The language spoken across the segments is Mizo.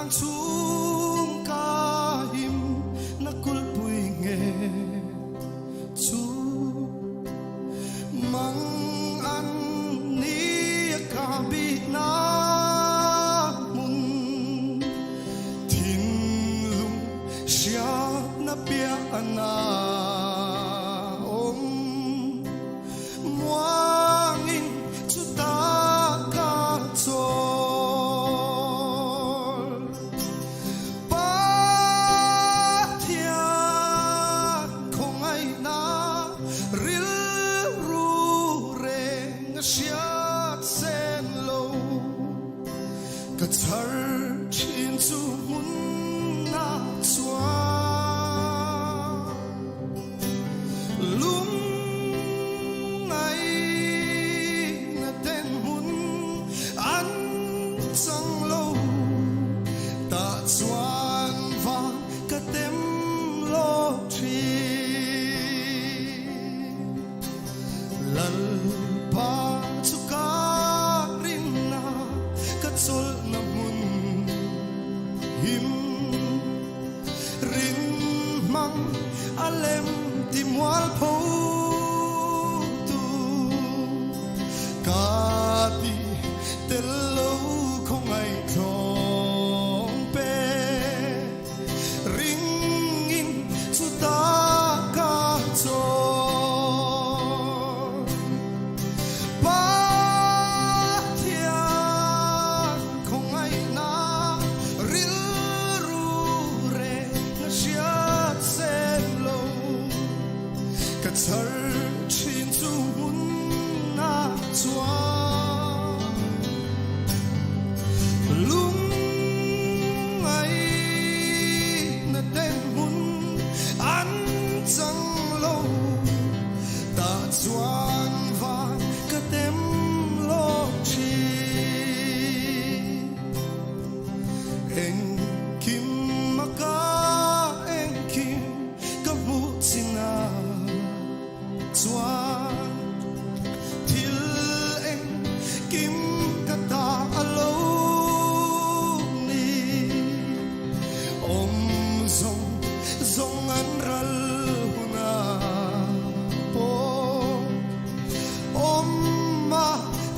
Ang chhung ka him na kulhpui nge chu mang an ni a ka bik na hmun thinlung hriatna piah ana awm Muangin chutah ka chawl. Pathian khawngaihna rilru reng a hriat sen lo. Ka chhar thin chu hmun a chuan. Lungngaihna ten hmun an chang lo, tah chuan va ka tem lawk thin. Lalpa chu ka rinna ka chawlhna hmun him. Rin hmang a lem ti mual pho tu ka ti tel lo khawngaih thlawng pe ring in chuta ka chawl Pathian khawngaihna rilru reng a hriat sem lo. Ka chhar thin chu hmun a chuan lungngaihna ten hmun an chang lo. Tah chuan van ka tem lawk thin. Engkim a ka engkim ka hmuh chin a chuan thil engkim ka ta a lo ni. Awm zawng zawng an ral hunah pawh awm a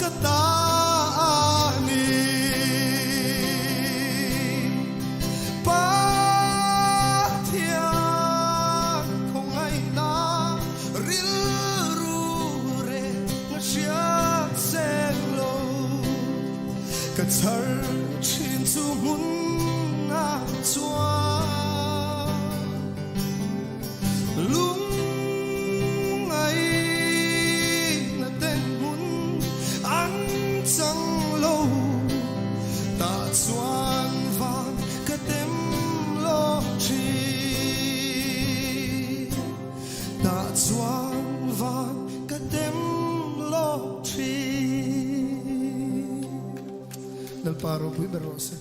ka ta a ni. Pathian khawngaihna rilru reng a hriat seng lo. Ka chhar thin chu hmun a chuan lungngaihna ten hmun an chang lo. Tah chuan van ka tem lawk thin. Tah chuan van ka tem lawk thin. Lalpa ropui ber rawh se.